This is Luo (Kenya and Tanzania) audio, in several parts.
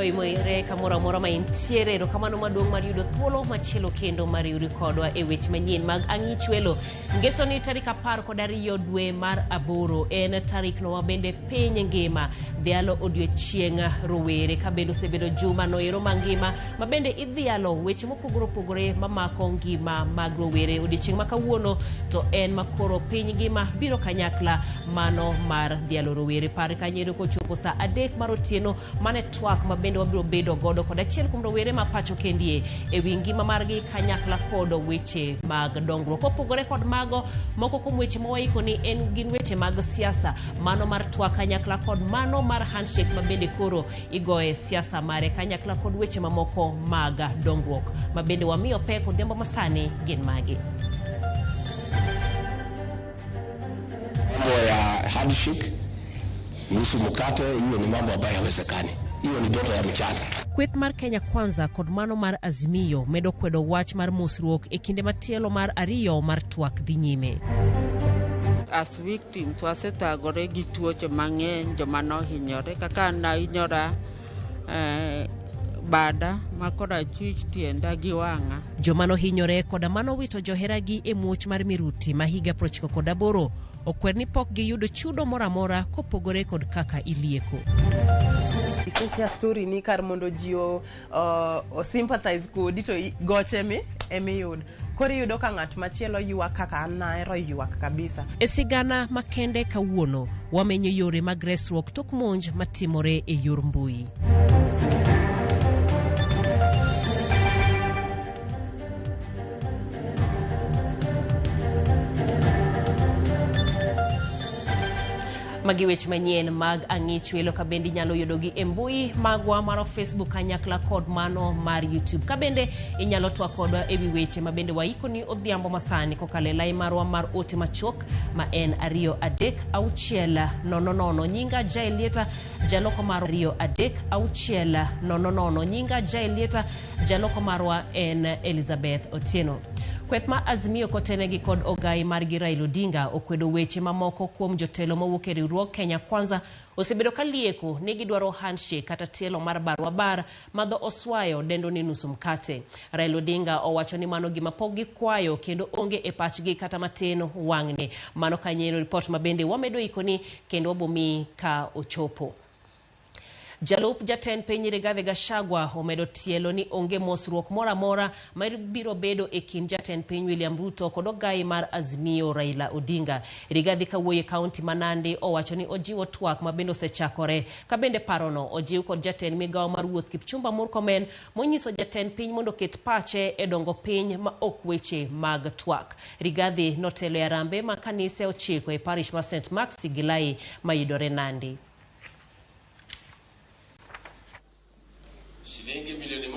Oimore kamoro amora ma intiere. Erokamano maduong' mar yudo thuolo machielo kendo mar riwri kodwa e weche manyien mag Ang'ichwelo. Ngeso ni tarik 12 dwe mar 8 en tarikno ma bende piny ngima dhialo odiochieng' rowere, ka bende osebedo juma noero mangima ma bende idhialo weche mopogore opogore mamako ngima mag rowere. Odiochieng' ma kawuono to en makoro piny ngima biro kanyakla mano mar dhialo rowere. Par kanyo kochopo saa 3 mar otieno mane twak ma bende wabiro bedo godo kod achiel kuom rowere ma pacho kendie e wi ngima margi kanyakla kod weche mag dongruok. Kopogore kod mago, moko kuom weche ma waiko ni en gin weche mag siasa, mano mar twak kanyakla kod mano mar handshake ma bende koro igoye siasa mare kanyakla kod weche mamoko mag dongruok ma bende wamiyo pek odhiambo masani gin magi. Mambo ya handshake, nusu mkate, hiyo ni mambo ambayo hayawezekani. Hiyo ni ndoto ya mchana. Kweth mar Kenya Kwanza kod mano mar Azimio medo kwedo wach mar mosruok e kinde matielo mar 2 mar twak dhi nyime. As victims wasethagore gi tuoche mang'eny, joma nohinyore kaka an nahinyora bada ma korachwich, tienda gi wang'a. Joma nohinyore koda mano wito joheragi e muoch mar miruti ma higa 98 okwer ni pok giyudo chudo moro amora kopogore kod kaka ilieko. Iseshare story ni kar mondo ji o sympathize kodi to goche mi emiyudo. Koro iyudo ka ng'at machielo ywak kaka an nahero ywak kabisa. E sigana makende kawuono wamenyo yore mag resruok tok monj matimore e yor mbui. Magi weche manyien mag Ang'ichwelo ka bende inyalo yudogi e mbui magwa mar Facebook kanyakla kod mano mar YouTube. Ka bende inyalo twak kodwa e wi weche ma bende waikoni odhiambo masani kokalo e lai marwa mar ote machuok ma en 2 3 6 0 0. Nyinga Jaelieta, jaloko mar 2 3 6 0 0. Nyinga Jaelieta, jaloko marwa en Elizabeth Otieno. Kweth ma Azimio kotenegi kod ogai margi Raila Odinga okwedo weche mamoko kuom jotelo mowuok e riwruog Kenya Kwanza osebedo ka lieko ni gidwaro handshake kata tielo mar barwa bar ma dho oswayo dendo ni nusu mkate. Raila Odinga owacho ni mano gima pok gikwayo kendo onge e pachgi kata matin wang'ni. Mano kanyero ripot ma bende wamedo ikoni kendo wabomi ka ochopo. Jalup jatend piny Rigathi Gachagua omedo tielo ni onge mosruok moro amora ma biro bedo e kind jatend piny William Ruto kod ogai mar Azimio Raila Odinga. Rigathi kawuoyo e kaunti ma Nandi owacho ni ojiwo twak ma bende osechakore. Ka bende parono ojiw kod jatend migawo mar wuoth Kipchumba Murkomen monyiso jatend piny mondo oket pache e dongo piny ma ok weche mag twak. Rigathi notelo e arambe ma kanise 9 e parish mar St. Mark's Sigilai mayudore Nandi. Shilingi milioni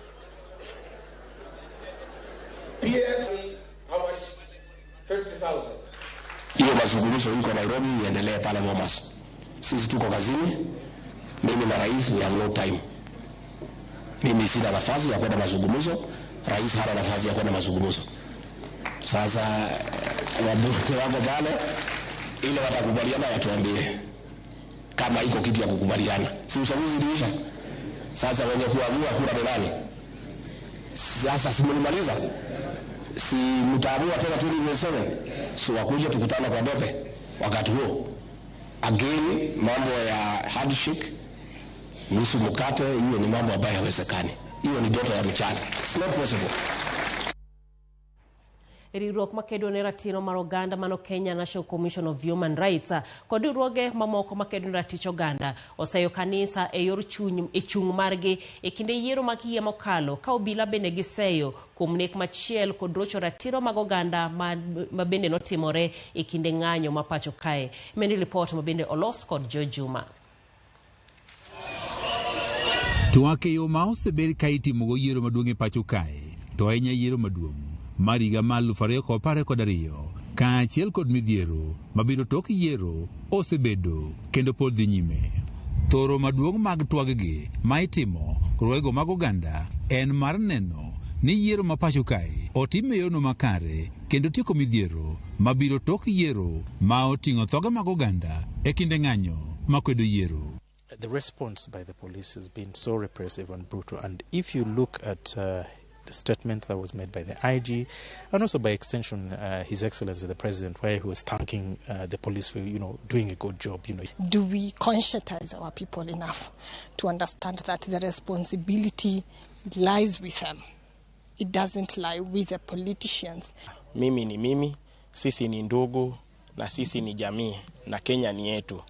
PS, how much? 50,000. Hiyo mazungumzo iko Nairobi iendelee pale Bomas. Sisi tuko kazini, mimi na rais we have no time. Mimi sina nafasi ya kwenda mazungumzo, rais hana nafasi ya kwenda mazungumzo. Sasa wabunge wako pale, ile watakubaliana watuambie kama iko kitu ya kukubaliana. Si uchaguzi uliisha? Sasa wenye kuamua kura ni nani? Sasa si mlimaliza? Si mtaamua tena 2027? Si wakuja tukutana kwa debe wakati huo. Again, mambo ya handshake, nusu mkate, hiyo ni mambo ambayo hayawezekani. Hiyo ni ndoto ya mchana. It's not possible. Riwruok makedo ne ratiro mar oganda mano Kenya National Commission of Human Rights kod riwruoge mamoko makedo ne ratich oganda oseyo kanisa e yor chuny e chung' margi e kinde yiero mag higa mokalo ka obila bende giseyo kuom nek machiel kod rocho ratiro mag oganda ma bende notimore e kinde ng'anyo ma pacho kae. Mendi lipot ma bende olos kod Joe Juma. Twak e yo ma osebed ka itimogo yiero maduong' e pacho kae, to ahinya yiero maduong' mar higa mar 2022 kaachiel kod midhiero mabiro tok yiero osebedo kendo pod dhi nyime. Thoro maduong' mag twag-gi ma itimo riwruogego mag oganda en mar neno ni yiero ma pacho kae otim e yono makare kendo tieko midhiero mabiro tok yiero ma oting'o thoge mag oganda e kinde ng'anyo makwedo yiero. The response by the police has been so repressive and brutal. And if you look at the statement that was made by the IG, and also by extension His Excellency the President, where he was thanking the police for doing a good job. Do we conscientize our people enough to understand that the responsibility lies with them? It doesn't lie with the politicians. Mimi ni mimi, sisi ni ndugu na sisi ni jamii na Kenya ni yetu.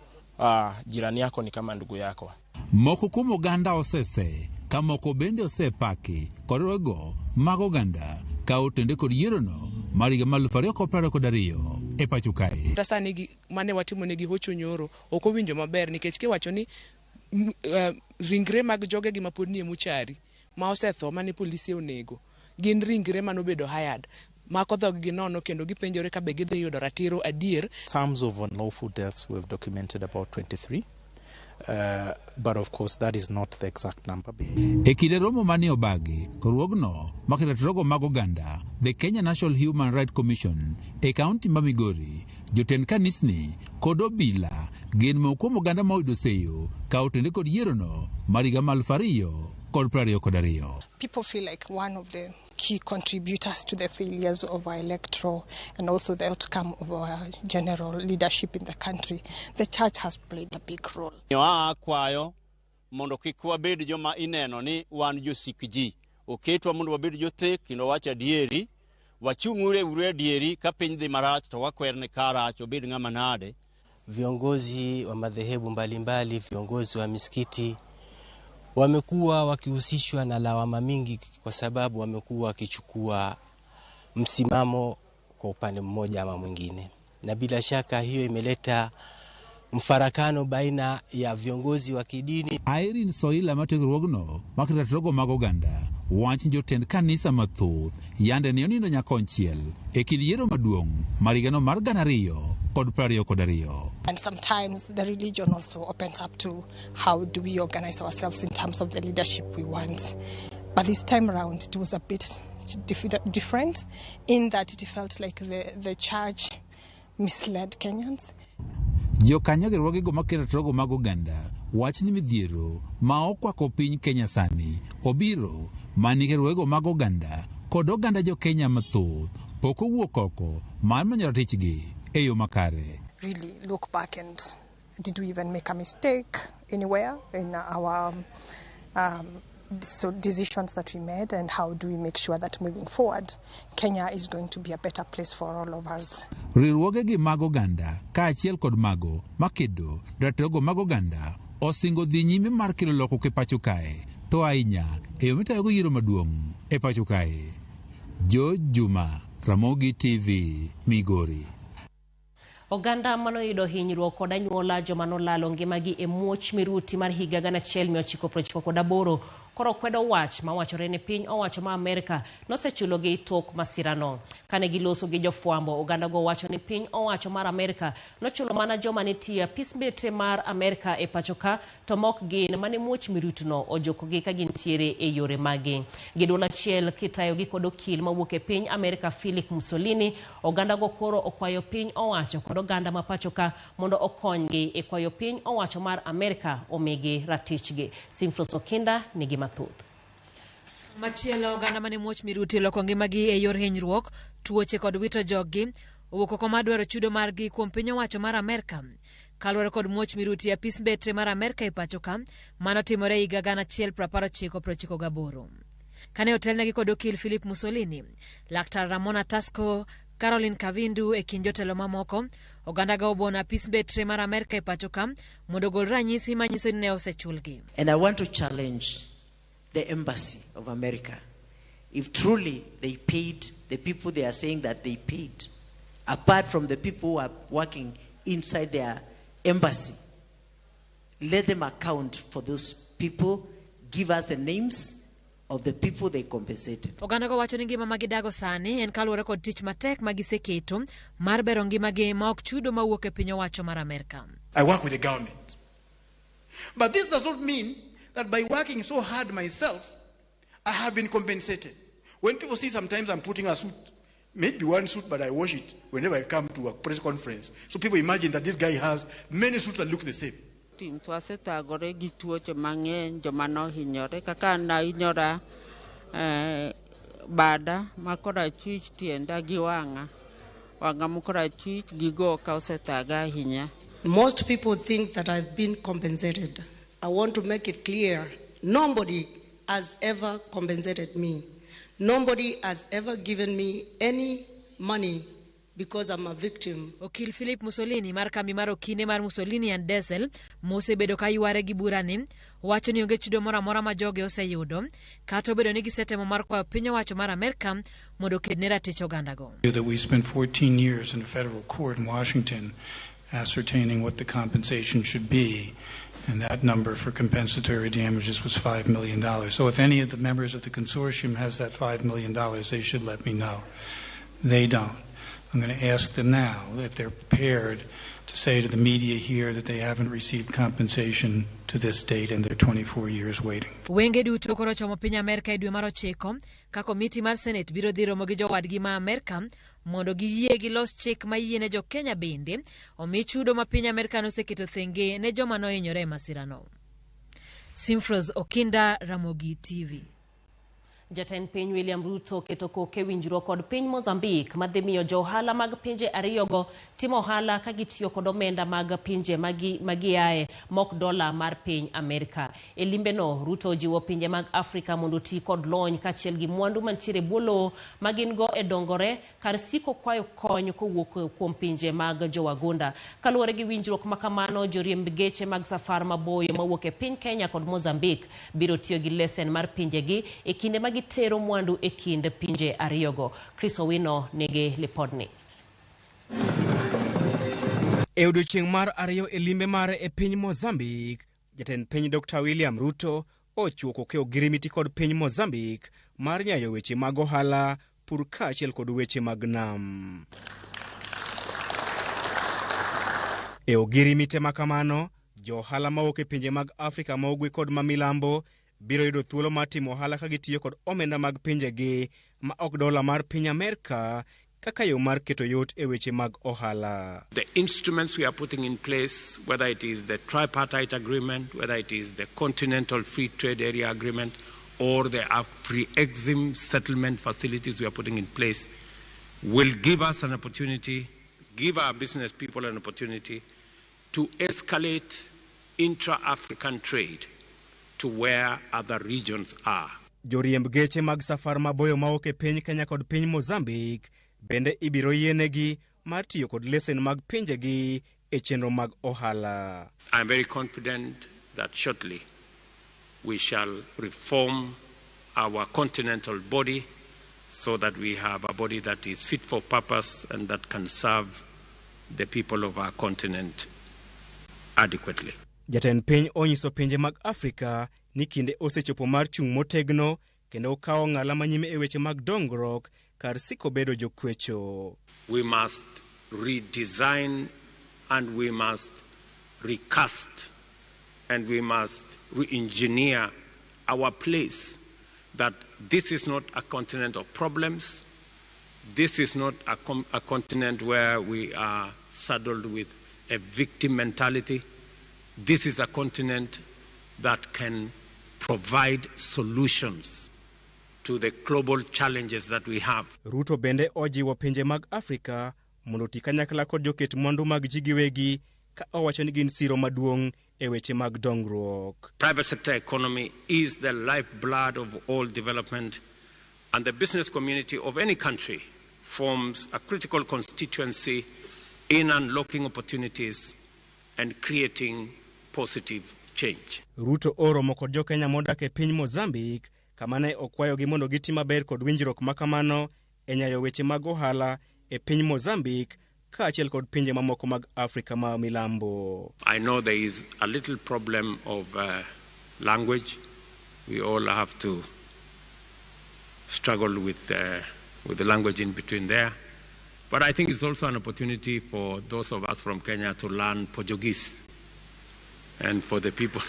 Jirani yako ni kama ndugu yako. Moko kuom oganda osese ka moko bende osepaki kod riwruogego mag oganda ka otende kod yierono mar higa mar 2022 e pacho kae. Kata sani gi mane watimo negi hocho nyoro ok owinjo maber nikech kiwacho ni ringre mag jogegi ma pod nie mochari ma osetho mane polise onego gin ringre manobedo hired mako dhog-gi nono kendo gipenjore ka be gidhi yudo ratiro adier. Terms of unlawful deaths, we've documented about 23. But of course, that is not the exact number. E kinde romo mane obagi, riwruogno maketo ratirogo mag oganda, the Kenya National Human Rights Commission e kaunti ma Migori, jotend kanisni kod obila gin moko kuom oganda ma oyudo seyo ka otende kod yierono mar higa mar 2022. People feel like one of the key contributors to the failures of our electoral and also the outcome of our general leadership in the country, the church has played a big role. Oa akwayo mondo kik wabed joma ineno ni wan josik ji. Oketwa mondo wabed jothek kendo wach adieri. Wachung'ure uru adieri ka piny dhi marach to wakwer ni ka rach obed ng'ama nade. Viongozi wa madhehebu mbalimbali, viongozi wa misikiti wamekuwa wakihusishwa na lawama mingi kwa sababu wamekuwa wakichukua msimamo kwa upande mmoja ama mwingine, na bila shaka hiyo imeleta mfarakano baina ya viongozi wa kidini. Irene Soila matiyo riwruogno maketo ratirogo mag oganda wach ni jotend kanisa mathoth yande ne onindo nyakonchiel e kind yiero maduong' mar higano mar 2022. And sometimes the religion also opens up to how do we organize ourselves in terms of the leadership we want. But this time around, it was a bit different in that it felt like the church misled Kenyans. Jokanyo riwruogego maketo ratirogo mag oganda wach ni midhiero ma okwako piny Kenya sani obiro mana nikech riwruogego mag oganda kod oganda jo Kenya mathoth pok owuok oko mar manyo ratichgi e yo makare. Really look back and did we even make a mistake anywhere in our so decisions that we made, and how do we make sure that moving forward Kenya is going to be a better place for all of us. Riwruogegi mag oganda kaachiel kod mago makedo ratirogo mag oganda osingo dhi nyime mar kelo lokruok e pacho kae to ahinya e yo mitayogo yiero maduong' e pacho kae. George Juma, Ramogi TV, Migori. Oganda manoyudo hinyruok kod anyuola joma nolalo ngimagi e muoch miruti mar higa 1998 koro kwedo wach mawachore ni piny owacho ma Amerka nosechulogi tok masirano. Kane giloso gi jofwambo, ogandago wacho ni piny owacho mar Amerka nochulo mana joma nitie apis mbetre mar Amerka e pacho ka to mok gin mane muoch mirutino ojokogi ka gintiere e yore magi. Gi duol achiel kitayogi kod okil mawuok e piny Amerka Philip Mussolini, ogandago koro okwayo piny owacho kod oganda ma pacho ka mondo okonygi e kwayo piny owacho mar Amerka omigi ratichgi. Simflos Okinda nigi mathoth. Machielo, oganda mane muoch miruti oloko ngimagi e yor hinyruok, tuoche kod wito joggi owuok oko mar dwaro chudo margi kuom piny owacho mar Amerka. Kaluwore kod muoch miruti apis mbetre mar Amerka e pacho ka, mano timore higa 1998. Kane otelnegi kod okil Philip Mussolini, Laktar Ramona Tasco, Caroline Kavindu e kind jotelo mamoko, ogandago obuono apis mbetre mar Amerka e pacho ka mondo ogol ranyisi manyiso ni ne osechulgi. And I want to challenge the Embassy of America. If truly they paid the people they are saying that they paid, apart from the people who are working inside their embassy, let them account for those people, give us the names of the people they compensated. Ogandago wacho ni ngima ma gidago sani en kaluwore kod tich matek ma giseketo mar bero ngimagi ma ok chudo mawuok e piny owacho mar Amerka. I work with the government. But this does not mean that by working so hard myself, I have been compensated. When people see sometimes I'm putting a suit, maybe one suit, but I wash it whenever I come to a press conference. So people imagine that this guy has many suits that look the same. Victims wasethagore gi tuoche mang'eny joma nohinyore kaka an nahinyora bada ma korachwich tienda gi wang'a wang'a ma korachwich gi goka osethaga ahinya. Most people think that I've been compensated. I want to make it clear, nobody has ever compensated me. Nobody has ever given me any money because I'm a victim. Okil Philip Mussolini mar kambi mar okinde mar Mussolini and Diesel mosebedo ka yware gi burani wacho ni onge chudo moro amora ma joge oseyudo kata obedo ni gisetemo mar kwayo piny owacho mar Amerka mondo oked ne ratich ogandago. That we spent 14 years in a federal court in Washington ascertaining what the compensation should be, and that number for compensatory damages was $5 million. So if any of the members of the consortium has that $5 million, they should let me know. They don't. I'm going to ask them now if they're prepared to say to the media here that they haven't received compensation to this date and they're 24 years waiting. Wenge duto koro ochomo piny Amerka e dwe mar ochiko ka komiti mar Senate biro dhi romo gi jowadgi ma Amerka mondo giyie gilos chik ma yiene jo Kenya bende omi chudo ma piny Amerka noseketo thenge ne joma nohinyore e masirano. Simfros Okinda, Ramogi TV. Jatend piny William Ruto oketo koke winjruok kod piny Mozambique madhi miyo jo ohala mag pinje ariyogo timo ohala ka gitiyo kod omenda mag pinje magiaye mok dola mar piny Amerka. E limbeno, Ruto ojiwo pinje mag Afrika mondo oti kod lony kaachiel gi mwandu mantiere e bwo lowo ma gin go e dongore kar siko kwayo kony kowuok kuom pinje mag jowagunda. Kaluwore gi winjruok ma kamano, joriemb geche mag safar maboyo mawuok e piny Kenya kod Mozambique biro tiyo gi lesen mar pinjegi e kinde ma gitero mwandu e kind pinje ariyogo. Chris Owino nigi lipodni. E odiechieng' mar ariyo e limbe mare e piny Mozambique, jatend piny Dr. William Ruto ochiwo koke ogirimiti kod piny Mozambique mar nyayo weche mag ohala, pur kaachiel kod weche mag nam. E ogirimite ma kamano, jo ohala mawuok e pinje mag Afrika ma ugwe kod ma milambo biro yudo thuolo mar timo ohala ka gitiyo kod omenda mag pinjegi ma ok dola mar piny Amerka kaka yo mar keto yot e weche mag ohala. The instruments we are putting in place, whether it is the tripartite agreement, whether it is the Continental Free Trade Area Agreement, or the Afri-Exim settlement facilities we are putting in place, will give us an opportunity, give our business people an opportunity to escalate intra-African trade to where other regions are. Joriemb geche mag safar maboyo mawuok e piny Kenya kod piny Mozambique bende ibiro yienegi mar tiyo kod lesen mag pinjegi e chenro mag ohala. I am very confident that shortly we shall reform our continental body so that we have a body that is fit for purpose and that can serve the people of our continent adequately. Jatend piny onyiso pinje mag Afrika ni kinde osechopo mar chung' motegno kendo kawo ng'ala manyime e weche mag dongruok kar siko bedo jokwecho. We must redesign and we must recast and we must re-engineer our place, that this is not a continent of problems. This is not a continent where we are saddled with a victim mentality. This is a continent that can provide solutions to the global challenges that we have. Ruto bende ojiwo pinje mag Afrika mondo oti kanyakla kod joket mwandu mag ji giwegi ka owacho ni gin siro maduong' e weche mag dongruok. Private sector economy is the lifeblood of all development, and the business community of any country forms a critical constituency in unlocking opportunities and creating positive change. Ruto oromo kod jokenya modak e piny Mozambique kama ne okwayogi mondo giti maber kod winjruok makamano e nyayo weche mag ohala e piny Mozambique kaachiel kod pinje mamoko mag Afrika ma milambo. I know there is a little problem of language. We all have to struggle with the language in between there. But I think it's also an opportunity for those of us from Kenya to learn Portuguese and for the people.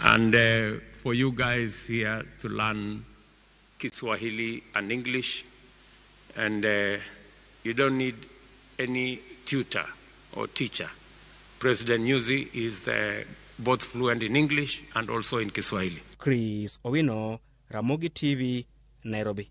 And for you guys here to learn Kiswahili and English. And you don't need any tutor or teacher. President Nyusi is both fluent in English and also in Kiswahili. Chris Owino, Ramogi TV, Nairobi.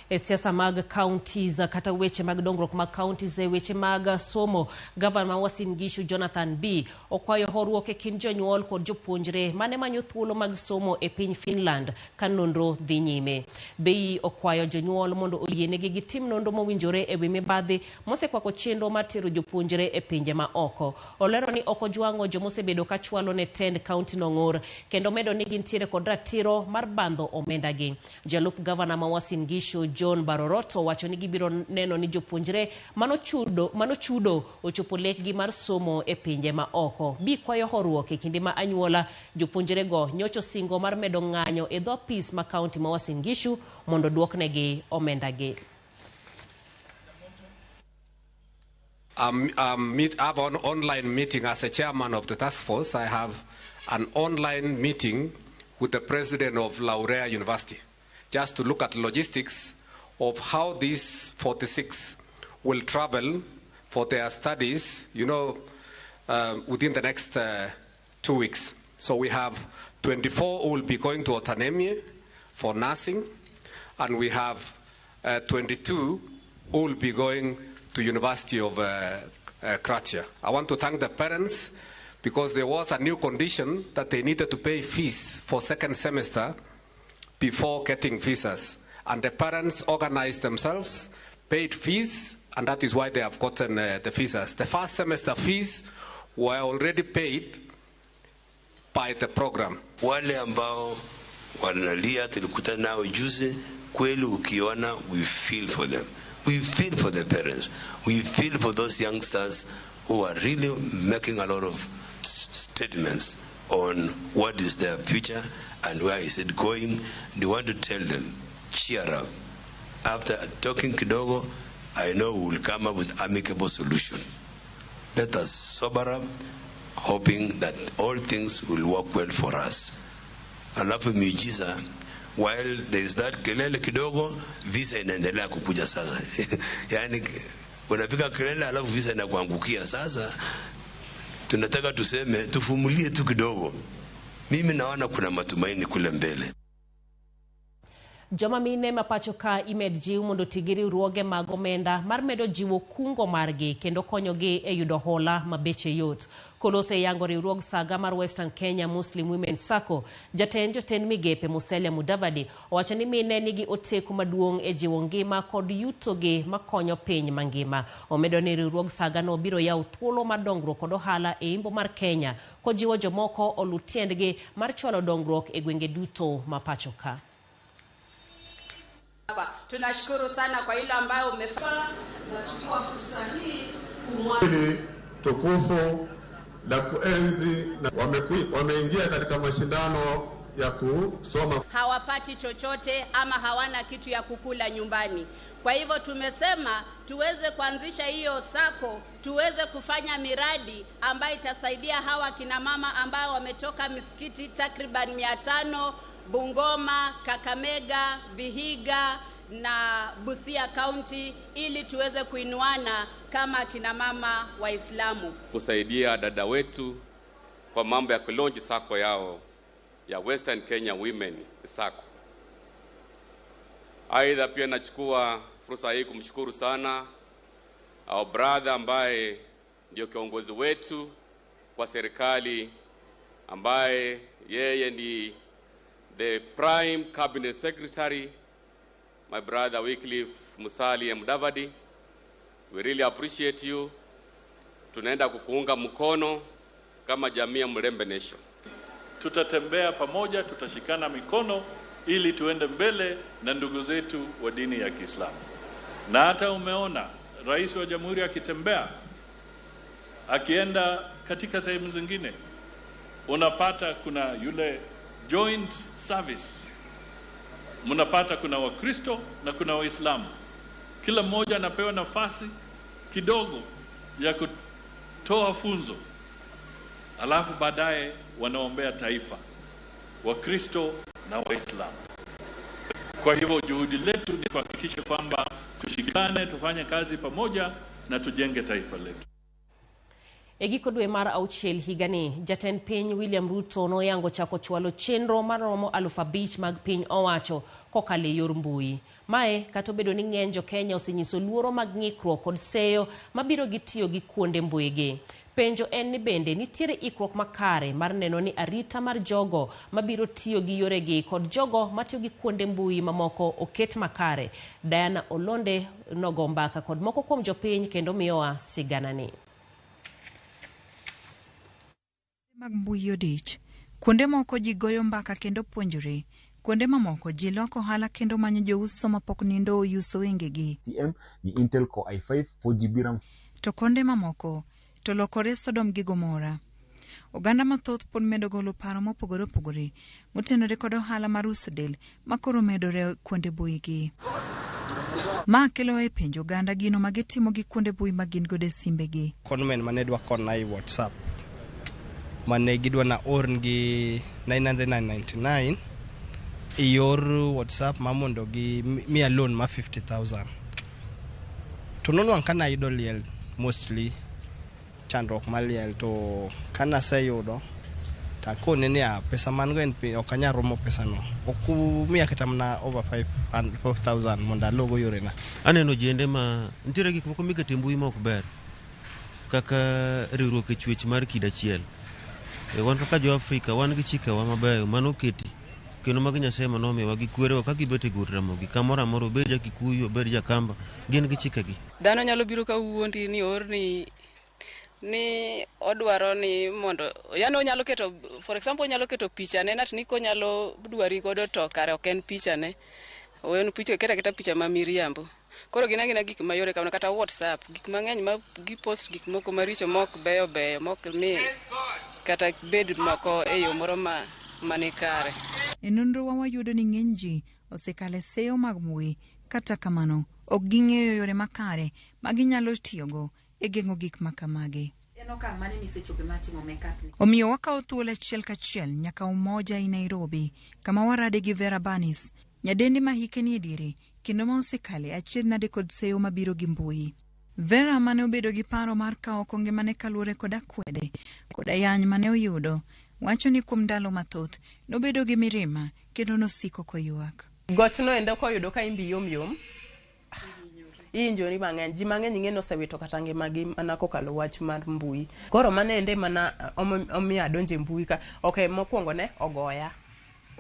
E siasa mag counties kata weche mag dongruok mag counties e weche mag somo, Gavana ma Uasin Gishu Jonathan B okwayo horuok e kind jonyuol kod jopuonjre mane manyo thuolo mag somo e piny Finland ka nonro dhi nyime. Bei okwayo jonyuol mondo oyienegi gitim nonro mowinjore e wi mibadhi mosekwako chenro mar tero jopuonjre e pinje ma oko. Olero ni ok ojwang'o jomosebedo ka chwalo ne tend county no ng'ur kendo medo ni gintiere kod ratiro mar bandho omendagi. Jalup gavana ma Uasin Gishu John Baroroto wacho ni gibiro neno ni jopuonjre manochudo ochopo lekgi mar somo e pinje ma oko. Bi kwayo horuok e kinde ma anyuola jopuonjrego nyocho singo mar medo ng'anyo e dho apis ma kaunti ma Uasin Gishu mondo duoknegi omendagi. I have an online meeting as a chairman of the task force. I have an online meeting with the president of Laurea University, just to look at logistics of how these 46 will travel for their studies, you know, within the next 2 weeks. So we have 24 who will be going to Otaniemi for nursing, and we have 22 who will be going to University of Croatia. I want to thank the parents because there was a new condition that they needed to pay fees for second semester before getting visas. And the parents organized themselves, paid fees, and that is why they have gotten the visas. The first semester fees were already paid by the program. Wale ambao wanalia tulikutana nao juzi, kweli ukiona, we feel for them. We feel for the parents. We feel for those youngsters who are really making a lot of statements on what is their future and where is it going. They want to tell them, cheer up. After talking kidogo, I know we will come up with amicable solution. Let us sober up, hoping that all things will work well for us. Alafu miujiza, while there is that kelele kidogo, visa inaendelea kukuja sasa. Yani, unafika kelele alafu visa inakuangukia sasa. Tunataka tuseme, tufumulie tu kidogo. Mimi naona kuna matumaini kule mbele. Joma mine ma pacho ka imed jiw mondo ti gi riwruoge mag omenda mar medo jiwo kungo margi kendo konyogi e yudo hola ma beche yot. Kolose yango riwruog saga mar Western Kenya Muslim Women Sacco, jatend jotend migepe Musalia Mudavadi owacho ni mine nigi oteku maduong' e jiwo ngima kod yutogi makonyo piny mangima. Omedo ni riwruog saga no biro yawo thuolo mar dongruok kod ohala e imbo mar Kenya kojiwo jomoko olu tiendgi mar chwalo dongruok e gwenge duto ma pacho ka. Tunashukuru sana kwa ile ambayo umefanya. Nachukua fursa hii tukufu la kuenzi na wameingia katika mashindano ya kusoma. Hawapati chochote ama hawana kitu ya kukula nyumbani. Kwa hivyo tumesema tuweze kuanzisha hiyo sako, tuweze kufanya miradi ambayo itasaidia hawa kina mama ambao wametoka misikiti takriban 500, Bungoma, Kakamega, Vihiga na Busia County, ili tuweze kuinuana kama kina mama Waislamu. Kusaidia dada wetu kwa mambo ya kulonji sako yao ya Western Kenya Women Sacco. Aidha pia nachukua fursa hii kumshukuru sana our brother ambaye ndio kiongozi wetu kwa serikali, ambaye yeye ni the prime cabinet secretary, my brother Wycliffe Musalia Mudavadi. We really appreciate you. Tunaenda kukuunga mkono kama jamii ya Mulembe Nation. Tutatembea pamoja, tutashikana mikono ili tuende mbele na ndugu zetu wa dini ya Kiislamu. Na hata umeona Rais wa Jamhuri akitembea, akienda katika sehemu zingine, unapata kuna yule joint service, mnapata kuna Wakristo na kuna Waislamu. Kila mmoja anapewa nafasi kidogo ya kutoa funzo, alafu baadaye wanaombea taifa, Wakristo na Waislamu. Kwa hivyo juhudi letu ni kuhakikisha kwamba tushikane, tufanye kazi pamoja na tujenge taifa letu. E giko dwe mar auchiel higani, jatend piny William Ruto noyango chako chwalo chenro maromo 5,000 mag piny owacho kokalo e yor mbui. Mae kata obedo ni ng'eny jo Kenya osenyiso luoro mag ng'ikruok kod seyo mabiro gi tiyo gi kuonde mbui gi. Penjo en ni bende nitiere ikruok makare mar neno ni arita mar jogo mabiro tiyo gi yoregi kod jogo matiyo gi kuonde mbui mamoko oket makare. Diana Olonde nogo mbaka kod moko kuom jopiny kendo miyowa siganani. Mag mbui odich. Kuonde moko ji goyo mbaka kendo puonjore. Kuonde mamoko ji loko ohala kendo manyo jouso mapok nindo oyuso wengegi. TM ni Intel Core i5 4GB RAM. To kuonde mamoko to lokore Sodom gi Gomora. Oganda mathoth pod medo golo paro mopogore opogore motenore kod ohala mar uso del makoro medore kuonde mbui gi. Ma kelo e penjo oganda gino ma gitimo gi kuonde mbui ma gin godo e simbegi. Conmen mane dwa kona e WhatsApp mane gidwa na orngi 999 e yor WhatsApp ma mondo gi miya loan ma 50,000. To nonwang' kana ayudo liel mostly chandruok mar liel, to kana aseyudo to akone ni pesa man go en ok anyal romo pesano. Ok umiya kata mana over 5,000 mondo alogo yorena. Aneno jende ma nitiere gik moko miketo e mbui ma ok ber kaka riwruok e chwech mar kido achiel. Wan kaka jo Afrika wan gi chikewa mabeyo manoketi kendo mag Nyasaye manomiyowa gi kwerewa ka gibet e gut Ramogi kamoro amora, obed ja Kikuyu obed ja Kamba, gin gi chikegi. Dhano nyalo biro ka wuondi ni orni ni odwaro ni mondo, yani onyalo keto, for example, onyalo keto pichane nat ni konyalo dwari godo to kare ok en pichane, en picha keta keta picha ma miriambo. Koro gin agina gik mayore kamano, kata WhatsApp gik mang'eny ma gipost gik moko maricho mok beyo beyo mok mi kata bed moko e yo moro ma manikare. E nonro wa wayudo ni ng'eny ji osekalo e seyo mag mbui, kata kamano ok ging'eyo yore makare ma ginyalo tiyogo e geng'o gik ma kamagi. Omiyo wakawo thuolo achiel kachiel nyaka Umoja i Nairobi, kama warade gi Vera Banis, nyadendi ma hike ni e diere kendo ma osekale achiel nade kod seyo mabiro gi mbui. Vera mane obedo gi paro mar kawo oko ngimane kaluwore kod akwede kod ayany mane oyudo, wacho ni kuom ndalo mathoth nobedo gi mirima kendo nosiko koywak. Gochno endo koyudo ka imbi yom yom, ihinjori mang'eny. Ji mang'eny ing'e ni osewito kata ngimagi mana kokalo wach mar mbui. Koro mano ende mana omiyo adonjo e mbui ka. Ok, mokwongo ne ogoya.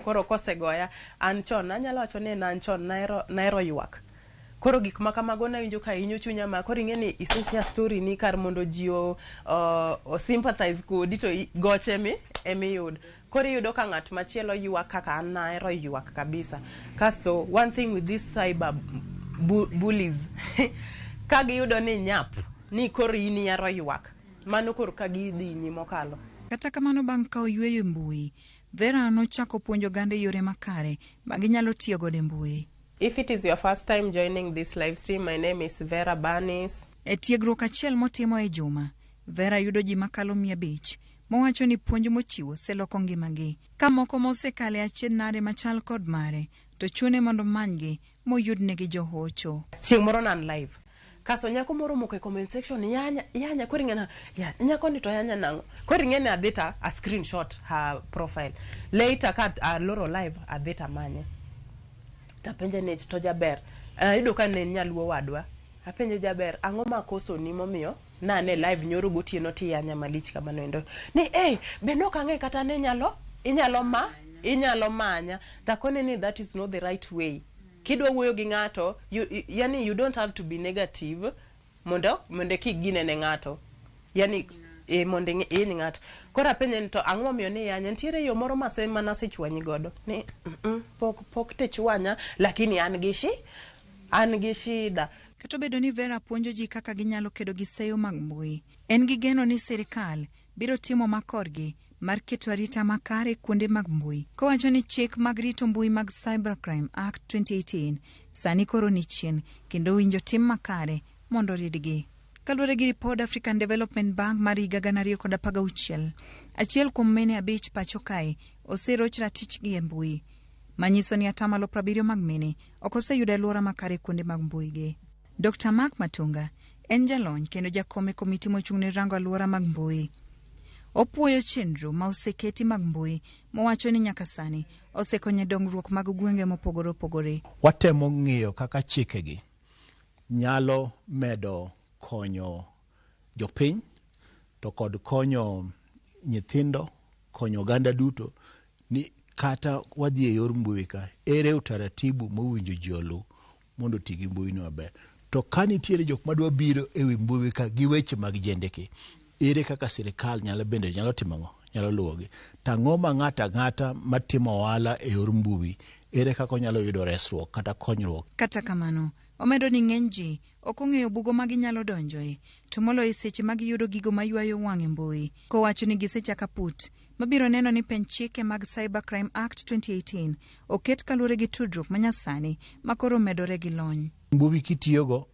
Koro kosegoya, an chon anyalo wacho ni an chon nahero ywak. Koro gik ma kamago nawinjo ka hinyo chunya ma koro ing'e ni iseshare story ni kar mondo ji o sympathize kodi to goche mi emiyud. Koro iyudo ka ng'at machielo ywak kaka an nahero ywak kabisa. Kasto one thing with this cyber bullies, ka giyudo ni nyap ni koro in ihero ywak, mano koro ka gidhi nyime mokalo. Kata kamano bang' kawo yweyo e mbui, Vera nochako puonjo oganda e yore makare ma ginyalo tiyo godo e mbui. If it is your first time joining this live stream, my name is Vera Banis. E tiegruok achiel motimo e juma, Vera yudo ji makalo 500 mowacho ni puonj mochiwo oseloko ngimagi. Ka moko mosekale achiel nade machal kod mare, to chune mondo manygi moyudnegi johocho. Chieng' moro nan live. Kaso nyako moro omoko e comment section, yanya, yanya, koro ing'e na, ya, nyako ni to yanya nang'o? Koro ing'e ni adhi ta a screenshot her profile. Later ka aloro live, adhi tamanye. Tapenje ni to jaber. Ayudo ka ne en nyaluo wadwa. Apenje jaber, ang'o makosoni momiyo nane live nyoro gotieno tiyanya malich kamano endo. Ni eh, be nok ang'e kata ne nyalo inyalo ma inyalo manya. Takone ni that is not the right way. Kidwa wuoyo gi ng'ato, yani you don't have to be negative mondo kik ginene ng'ato. Yani mondo ihiny ng'ato. Koro apenje ni to ang'o momiyo ni yanya? Nitiere yo moro manasechwanyi godo. Ni pok techwanya, lakini an gi shida. Kata obedo ni Vera puonjo ji kaka ginyalo kedo gi seyo mag mbui, en gi geno ni sirikal biro timo makorgi mar keto arita makare kuonde mag mbui. Kowacho ni chik mag rito mbui mag Cybercrime Act 2018 sani koro ni chien kendo winjo tim makare mondo ridgi. Kaluwore gi ripod African Development Bank mar higa 2016, achiel kuom mine 5 pacho kae oseroch ratichgi e mbui, manyiso ni 70% mag mine ok oseyudo alwora makare kuonde mag mbuigi. Dr. Mark Matunga en jalony kendo jakom e komiti mochung' ne rango alwora mag mbui. Opuoyo chenro ma oseketi mag mbui mowacho ni nyaka sani osekonyo dongruok mag gwenge mopogore opogore. Watemo ng'iyo kaka chikegi nyalo medo konyo jopiny to kod konyo nyithindo, konyo oganda duto ni kata wadhi e yor mbui ka, ere utaratibu mowinjo ji oluw mondo oti gi mbui no maber. To ka nitiere jok madwa biro e wi mbui ka gi weche mag jendeke, ere kaka sirikal nyalo timo ang'o? Nyalo luwogi. To ang'o ma ng'ato ang'ata matimo ohala e yor mbui, ere kaka onyalo yudo resruok kata konyruok? Kata kamano, omedo ni ng'eny ji ok ong'eyo bugo ma ginyalo donjoe, to moloyo e seche ma giyudo gigo maywayo wang' e mbui. Kowacho ni gisechako aput mabiro neno ni penj chike mag Cybercrime Act 2018 oket kaluwore gi tudruok manyasani ma koro medore gi lony. Mbui kitiyogo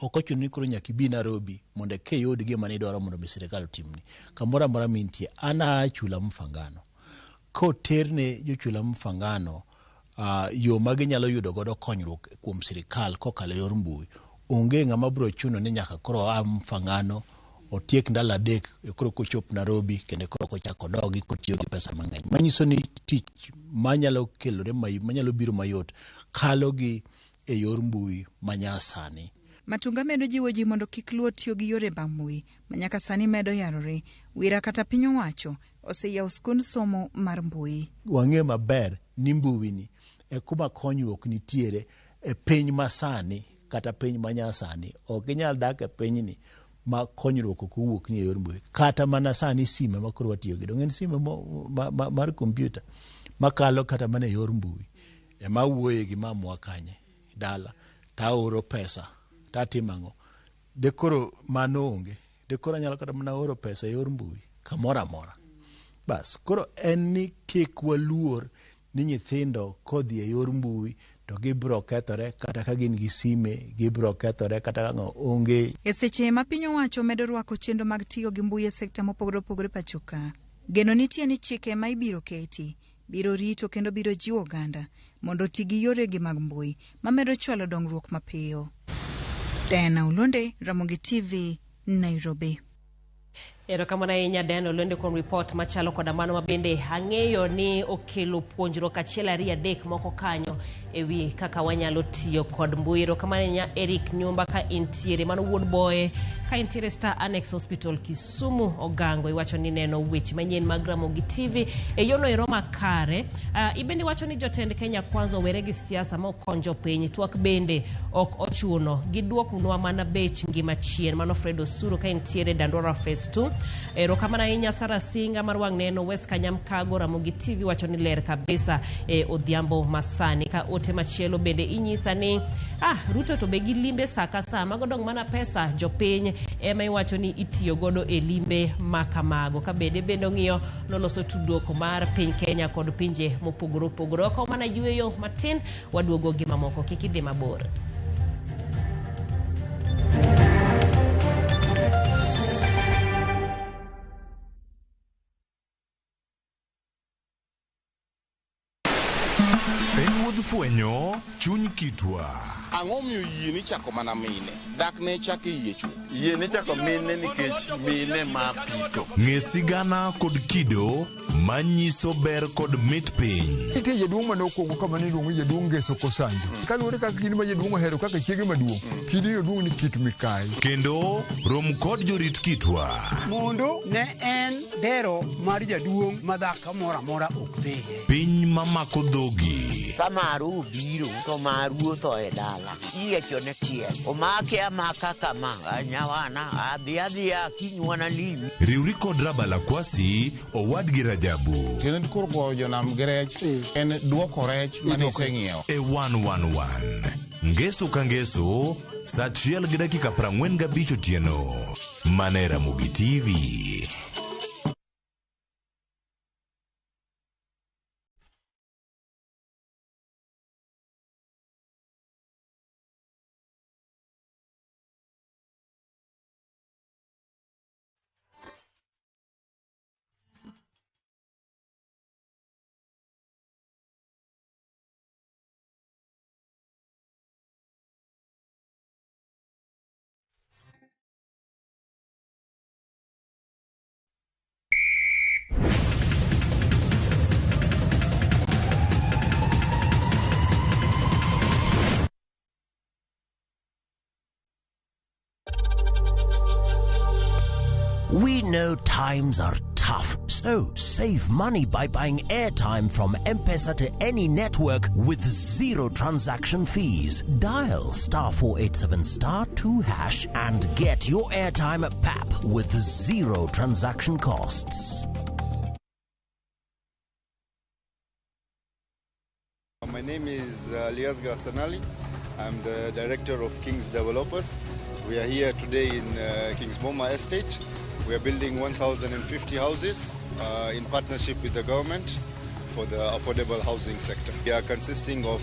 ok ochuno ni koro nyaka ibi Nairobi mondo eka iyud gima nidwaro mondo mi sirikal otimni. Kamoro amora mintie, an aa Chula Mfangano. Koterne jo Chula Mfangano yo ma ginyalo yudo godo konyruok kuom sirikal kokalo e yor mbui, onge ng'ama biro chuno ni nyaka koro aa Mfangano otiek ndalo 3 koro kochop Nairobi kendo koro kochako odogi kotiyo gi pesa mang'eny. Manyiso ni tich manyalo kelore manyalo biro mayot kalo gi e yor mbui manyasani. Matunga medo jiwo ji mondo kik luor tiyo gi yore mag mbui ma nyaka sani medo yarore. Wira kata piny owacho oseyawo skund somo mar mbui. Wang'eyo maber ni mbui ni e kuma konyruok nitiere e piny masani kata piny manyasani. Ok inyal dak e pinyni ma konyruok ok owuok ni e yor mbui. Kata mana sani sime ma koro watiyo godo, en sime mar kompyuta makalo kata mana e yor mbui. Ema awuoye gi mamwa kanye dala taoro pesa tatimo ang'o? De koro mano onge. De koro anyalo kata mana oro pesa e yor mbui kamoro amora. Bas, koro en ni kik waluor ni nyithindo kodhi e yor mbui to gibiro kethore kata ka gin gi sime, gibiro kethore kata ka ng'o onge. E seche ma piny owacho medo rwako chenro mag tiyo gi mbui e sekta mopogore opogore pacho ka, geno nitie ni chike ma ibiro keti biro rito kendo biro jiwo oganda mondo oti gi yoregi mag mbui mamedo chwalo dongruok mapiyo. Diana Olonde, Ramogi TV, Nairobi. Erokamano ahinya Diana Olonde kuom ripot machalo koda mano ma bende ang'eyo ni okelo puonjruok 1 2 3 moko kanyo ewi kaka wanyalo tiyo kod mbui. Erokamano ahinya Eric Nyumba ka intiere, mano wuod Boye ka intiere Star Annex Hospital Kisumu Ogango, iwacho ni neno weche manyien mag Ramogi TV e yono ero makare. Ibende iwacho ni jotend Kenya Kwanza owere gi siasa ma okonjo piny, twak bende ok ochuno, giduoknwa mana bech ngima chien. Mano Fred Osuru ka intiere Dandora Phase 2. Erokamano ahinya Sara Singa mar wang' neno West Kanyamkago, Ramogi TV wacho ni ler kabisa e odhiambo masani. Ka ote machielo bende inyisa ni Ruto to be gi limbe sa ka sa, mago dong' mana pesa jopiny ema iwacho ni itiyo godo e limbe makamago. Ka bende ong'iyo noloso tudruok mar piny Kenya kod pinje mopogore opogore. Wakawo mana yueyo matin, waduogo gi mamoko, kik idhi mabor. Fwenyo chuny kitwa. Ang'o miyo yie ni chako mana mine? Dak ne chak e yie chwo. Yie ni chako mine nikech mine ma pitho. Ng'e sigana kod kido manyiso ber kod mit piny. Nitie jaduong' mane okwongo kama ne iluongo ni jaduong' Ngeso Kosanjo. Kaluwore kaka kidi ma jaduong' ohero kaka chiege maduong', kidi oduong' ni Kit Mikayi. Kendo rom kod jorit kitwa. Mondo ne en dero mar jaduong' ma dhako moro amora ok dhiye. Piny mamako dhogi. Ka maru obiro to maru otho e dala. Iyiechone tiel. Omake amaka kama. Nyawana adhi adhiya kinywana limi. Riwri kod Rabala Kwasi owadgi Rajabu. Kendo koro goyo jonam gi rech en duoko rech mane iseng'iewo. E 111. Ngeso ka ngeso, saa 1:45 otieno. Mana e Ramogi TV. We know times are tough, so save money by buying airtime from M-Pesa to any network with zero transaction fees. Dial *487*2# and get your airtime at PAP with zero transaction costs. My name is Aliasga Sanali. I'm the director of King's Developers. We are here today in King's Boma Estate. We are building 1,050 houses in partnership with the government for the affordable housing sector. We are consisting of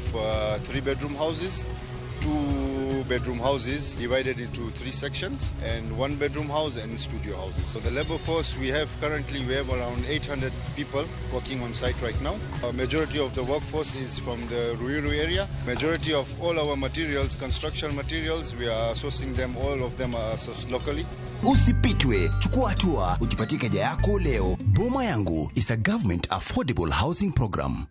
3-bedroom houses, 2-bedroom houses divided into 3 sections, and 1-bedroom house and studio houses. So the labor force we have currently, we have around 800 people working on site right now. A majority of the workforce is from the Ruiru area. Majority of all our materials, construction materials, we are sourcing them, all of them are sourced locally. Usipitwe, chukua hatua, ujipatie keja yako leo. Boma Yangu is a government affordable housing program.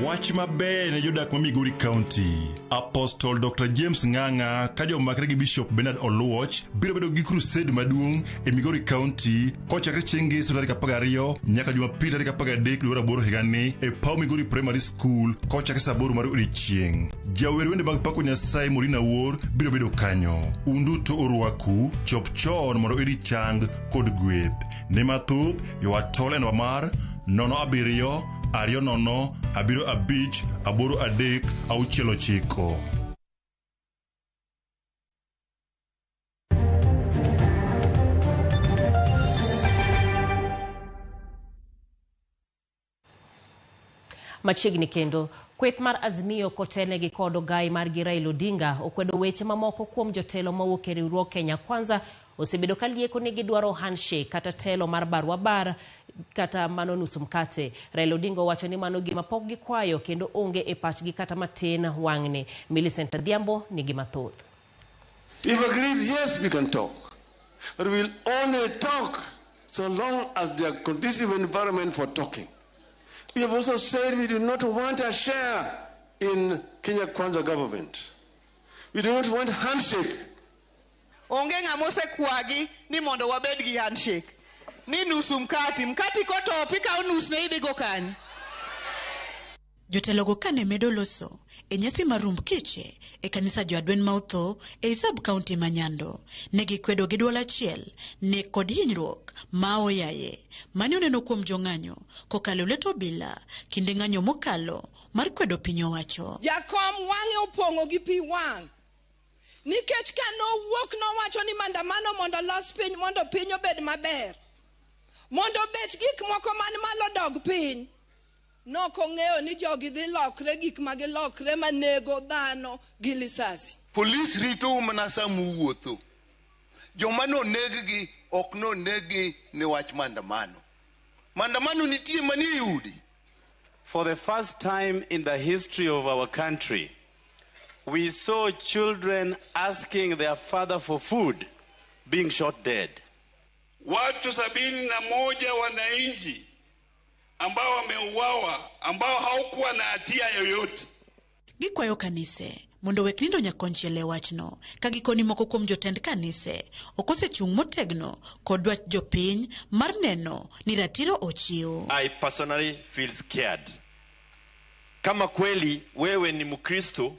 Wach maber ne jodak ma Migori County. Apostle Dr. James Ng'ang'a ka jomakre gi Bishop Bernard Oluoch biro bedo gi crusade maduong' e Migori County kochakre chieng' Ngeso tarik 12 nyaka Jumapil tarik 13 dwe mar aboro higani e paw Migori Primary School kochakre saa 8 mar odiechieng'. Jawer wende mag pako Nyasaye Morina Wuor biro bedo kanyo. Un duto orwaku, chop chon mondo iyud chang kod gweth. Ne mathoth, ywa tol e namba mar 07 20 75 83 69. Machiegni kendo, kweth mar Azimio kotelnegi kod ogai margi Raila Odinga okwedo weche mamoko kuom jotelo mawuok e riwruog Kenya Kwanza osebedo ka lieko ni gidwaro handshake kata telo mar barua bar kata mano nusu mkate. Raila Odinga owacho ni mano gima pok gikwayo kendo onge e pachgi kata matin wang'ni. Millicent Adhiambo nigi mathoth. If agreed, yes, we can talk. But we'll only talk so long as there are conducive environment for talking. We have also said we do not want a share in Kenya Kwanza government. We do not want handshake. Onge ng'ama osekwagi ni mondo wabed gi handshake. Ni nusu mkati, mkati kotopi ikawo nusne idhi go kanye? Jotelogo kane medo loso e nyasi mar rumb kiche e kanisa jo-Adwen ma otho e sub county ma Nyando, ne gikwedo gi duol achiel nek kod hinyruok ma oyaye mane oneno kuom jong'anyo kokalo e lwet obila kinde ng'anyo mokalo mar kwedo piny owacho. Jakom wang'e opong'o gi pi wang' nikech ka nowuok nowacho ni maandamano mondo los piny mondo piny obed maber, mondo bech gik moko man malo dog piny. Nokong'eyo ni jogi dhi lokre gik ma gilokre manego dhano gi lisasi. Polis ritou mana sama uwuotho. Joma noneg-gi ok noneg-gi ni wach maandamano. Maandamano nitie manie udi. For the first time in the history of our country, we saw children asking their father for food being shot dead. Watu 71 wananchi ambao wameuawa ambao hawakuwa na hatia yoyote. Gikwayo kanise mondo wek nindo nyakonchiel e wachno ka gikoni moko kuom jotend kanise ok osechung' motegno kod dwach jopiny mar neno ni ratiro ochiw. I personally feel scared. Kama kweli wewe ni Mkristo,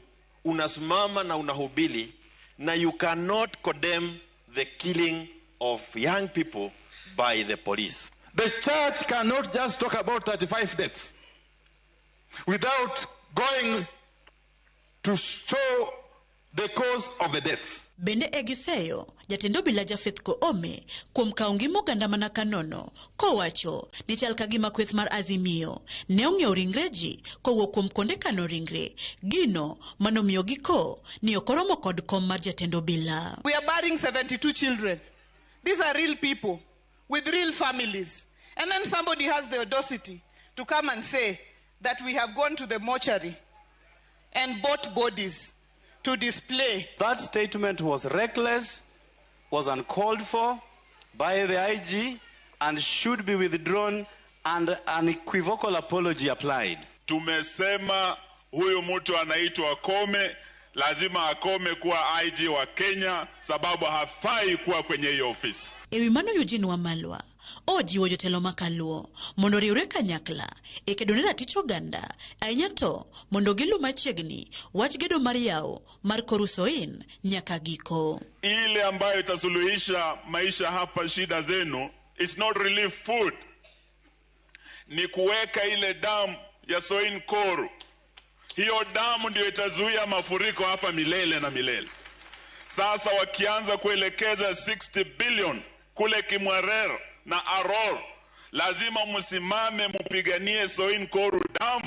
unasimama na unahubiri na you cannot condemn the killing of young people by the police. The church cannot just talk about 35 deaths without going to show the cause of the deaths. Bende e giseyo jatend obila Japheth Koome kuom kawo ngima oganda mana kanono kowacho ni chal ka gima kweth mar Azimio ne ong'iewo ringre ji kowuok kuom kuonde kano ringre, gino manomiyo giko ni ok oromo kod kom mar jatend obila. We are burying 72 children. These are real people with real families. And then somebody has the audacity to come and say that we have gone to the mortuary and bought bodies to display. That statement was reckless, was uncalled for by the IG, and should be withdrawn and an equivocal apology applied. Tumesema huyu mtu anaitwa Kome lazima akome kuwa IG wa Kenya sababu hafai kuwa kwenye hiyo ofisi. Ewi mano Eugene Wamalwa ojiwo jotelo makaluo mondo oriwre kanyakla e kedo ne ratich oganda, ahinya to mondo gilu machiegni wach gedo mar yawo mar Koru Soin nyaka giko. Ile ambayo itasuluhisha maisha hapa shida zenu, it's not relief food, ni kuweka ile damu ya Soin Koru. Hiyo damu ndio itazuia mafuriko hapa milele na milele. Sasa wakianza kuelekeza 60 billion kule Kimwarer na Aror, lazima msimame mpiganie Soin Koru dam,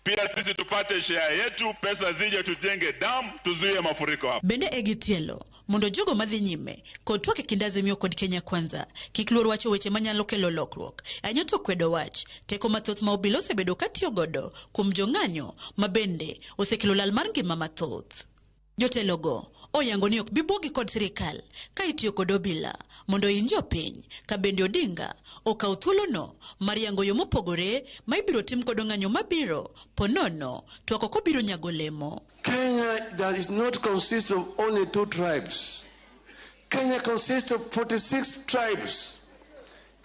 pia sisi tupate share yetu, pesa zije tujenge dam, tuzuie mafuriko hapa. Bende e gitielo mondo jogo madhi nyime kod twak e kind Azimio kod Kenya Kwanza kik luor wacho weche manyalo kelo lokruok, ahinya to kwedo wach teko mathoth ma obila osebedo katiyo godo kuom jong'anyo ma bende osekelo lal mar ngima mathoth. Jotelogo oyango ni ok bibuogi kod sirikal ka itiyo kod obila mondo oiny jopiny, ka bende Odinga okaw thuolono mar yango yo mopogore ma ibiro tim godo ng'anyo mabiro ponono twak ok obiro nyago lemo. Kenya does not consist of only two tribes. Kenya consists of 46 tribes.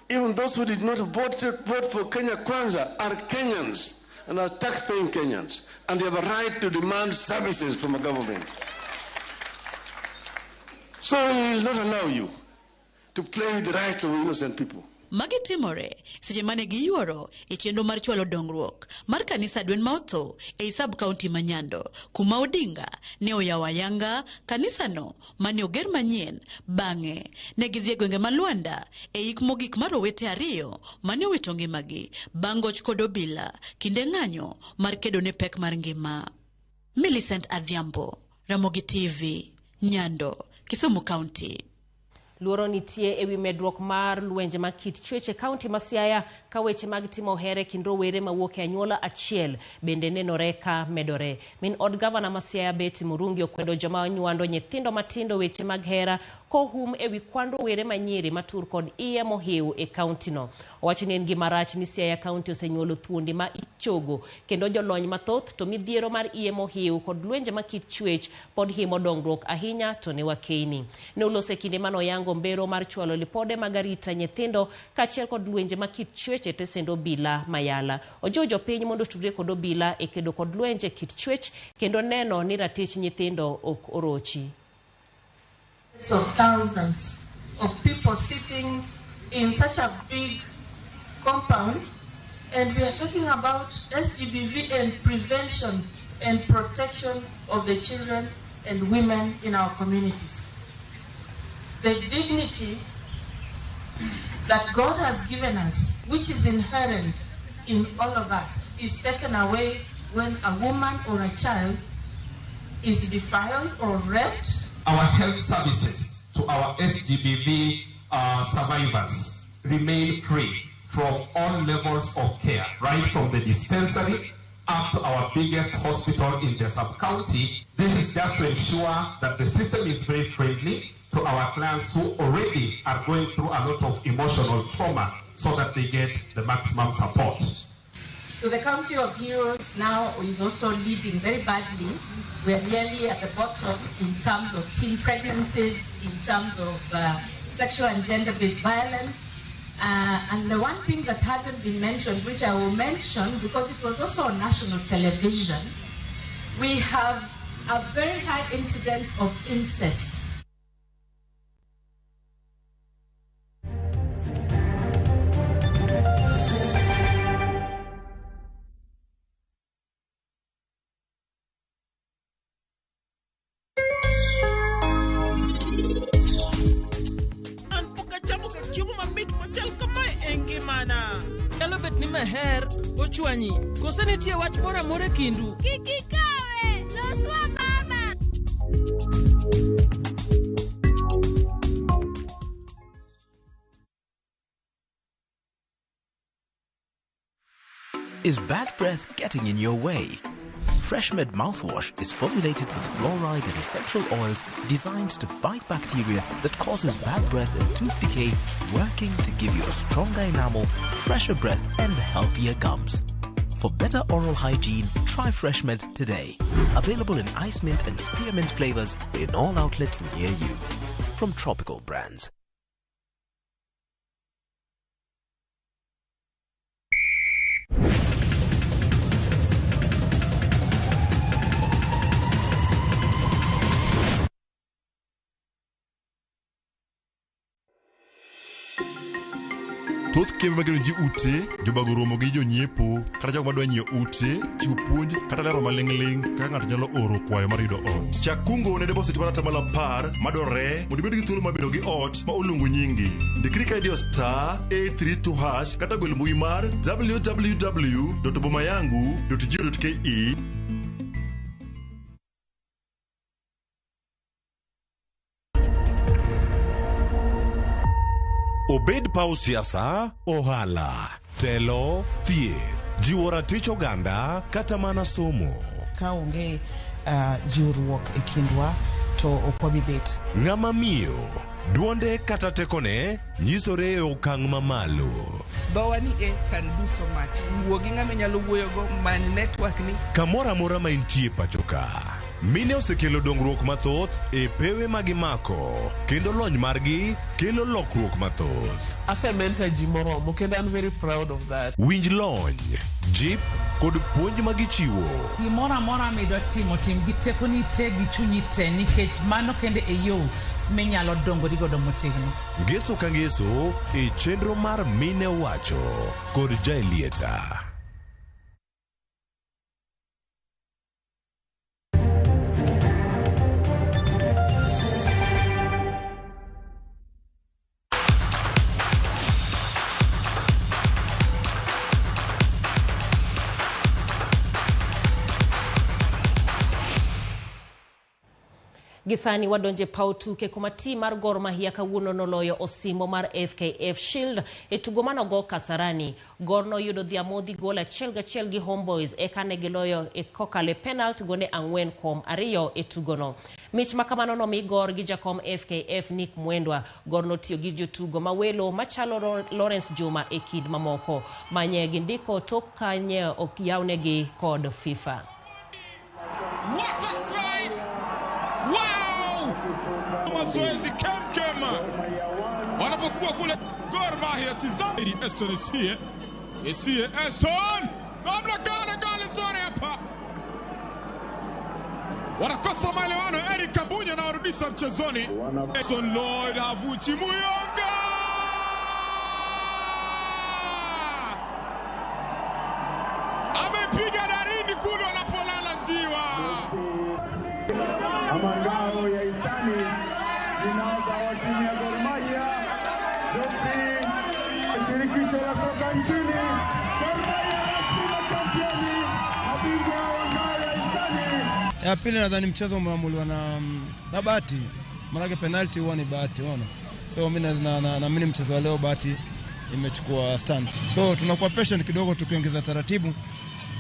Even those who did not vote for Kenya Kwanza are Kenyans and are tax-paying Kenyans, and they have a right to demand services from a government. So we will not allow you to play with the rights of innocent people. Magi timore seche mane giyuoro e chenro mar chwalo dongruok mar kanisa Dwen ma otho ei sub county ma Nyando, kuma Odinga ne oyawo ayanga kanisano mane oger manyien. Bang'e ne gidhi e gwenge ma Luanda e yik mogik mar owete ariyo mane owito ngimagi bang' goch kod obila kinde ng'anyo mar kedo ne pek mar ngima. Millicent Adhiambo, Ramogi TV, Nyando, Kisumu County. Luoro nitie ewi medruok mar lwenje mag kit chwech e kaunti ma Siaya ka weche mag timo here kind rowere mawuok e anyuola achiel bende nenore ka medore. Min od gavana ma Siaya Betty Murungi okwedo joma onywando nyithindo matindo weche mag hera kohum ewi kwan rowere manyiri matur kod iye mohiw e kauntino. Owacho ni en gima rach ni Siaya kaunti osenyuolo thuondi ma ichogo kendo jolony mathoth to midhiero mar iye mohiw kod lwenje mag kit chwech pod himo dongruok ahinya to ne wakeyni. Ne olose kinde manoyango mbero mar chwalo lipode mag arita nyithindo kaachiel kod lwenje mag kit chwech e tesend obila Mayala. Ojiwo jopiny mondo otudre kod obila e kedo kod lwenje kit chwech kendo neno ni ratich nyithindo ok orochi. Of thousands of people sitting in such a big compound, and we are talking about SGBV and prevention and protection of the children and women in our communities. The dignity that God has given us, which is inherent in all of us, is taken away when a woman or a child is defiled or raped. Our health services to our SGBV survivors remain free from all levels of care, right from the dispensary up to our biggest hospital in the sub-county. This is just to ensure that the system is very friendly to our clients who already are going through a lot of emotional trauma so that they get the maximum support. So the County of Heroes now is also leading very badly. We are nearly at the bottom in terms of teen pregnancies, in terms of sexual and gender-based violence. And the one thing that hasn't been mentioned, which I will mention because it was also on national television, we have a very high incidence of incest. Nyalo bet ni meher ochwanyi kose nitie wach moro amora e kindu. Kik ikawe, loswa baba. Is bad breath getting in your way? FreshMed mouthwash is formulated with fluoride and essential oils designed to fight bacteria that causes bad breath and tooth decay, working to give you a stronger enamel, fresher breath, and healthier gums. For better oral hygiene, try FreshMed today. Available in ice mint and spearmint flavors in all outlets near you. From Tropical Brands. Thoth kembe magero ji ute, jobago romo gi jonyiepo kata jogo madwa nyiewo ute, chiwo puonj kata lero maling'ling' kaka ng'ato nyalo oro kwayo mar yudo ot. Chak kungo ne deposit mar 10% madwarore mondo ibed gi thuolo mar bedo gi ot ma oluongo nyingi. Ndikri ka idiyo *832# kata gwel mbui mar www.bomayangu.go.ke. Obed paw siasa, ohala, telo, thieth, jiwo ratich oganda kata mana somo. Ka onge jiwruok e kindwa to ok wabi bet. Ng'ama miyo, duonde kata tekone nyisore e okang' mamalo. Dhowa ni e can do so much. Wuo gi ng'ama inyalo wuoyogo, many network ni. Kamoro amora ma intie pacho ka. Mine osekelo dongruok mathoth e pewe ma gimako kendo lony margi kelo lokruok mathoth. Asementa ji moromo kendo I'm very proud of that. Winj lony, jip kod puonj ma gichiwo. Gimoro amora midwa timo, tim gi tekoni te gi chunyi te nikech mano kende e yo minyalo dongori godo motegno. Ngeso ka ngeso e chenro mar Mine Wacho kod Jaelieta. Gisani wadonje paw tuke kuma tim mar Gor Mahia kawuono noloyo osimbo mar FKF Shield e tugo manogo Kasarani. Gor noyudo dhiamodhi gol 1-1 gi Homeboys eka ne giloyo e kokalo e penalt gonde 4-2 e tugono. Mich makamano nomi Gor gi jakom FKF Nick Mwendwa. Gor notiyo gi jotugo mawelo machalo Lawrence Juma e kind mamoko. Manye gindiko tok kanye ok yawnegi kod FIFA. What a strike! Wow! Mazoezi kemkem wanapokuwa kule Gor Mahia. Tizama Eston Esie, Esie Eston, namna gani goli zuri hapa, wanakosa maelewano. Eric Kambunya anawarudisha mchezoni. Eston Lloyd havuchi Muyonga, amepiga darini kule wanapolala njiwa. Amangao ya Isani ninaoga wa timu ya Gor Mahia, Joffrey, shirikisho la soka nchini. Gor Mahia rasmi mashampioni, mabingwa wa ngao ya Isani. Ya pili nadhani mchezo umeamuliwa na bahati, maanake penalty huwa ni bahati, unaona. So mimi naamini mchezo wa leo bahati imechukua stand. So tunakuwa patient kidogo, tukiongeza taratibu,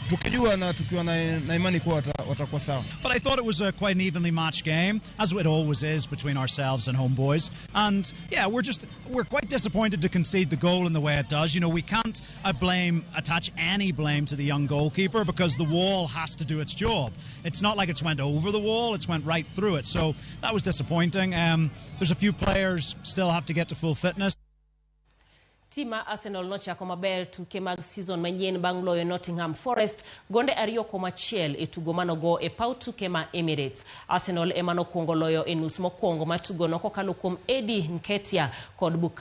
tukijua na tukiwa na imani kuwa watakuwa sawa. But I thought it was a quite an evenly matched game, as it always is between ourselves and Homeboys. And yeah, we're quite disappointed to concede the goal in the way it does. We can't attach any blame to the young goalkeeper because the wall has to do its job. It's not like it's went over the wall, it's went right through it. So that was disappointing. There's a few players still have to get to full fitness. Tim mar Arsenal nochako maber tuke mag season manyien bang' loyo Nottingham Forest gonde 2-1 e tugo manogo e paw tuke ma Emirates. Arsenal ema nokwongo loyo e nus mokwongo mar tugono kokalo kuom Eddie Nketiah kod Bukayo.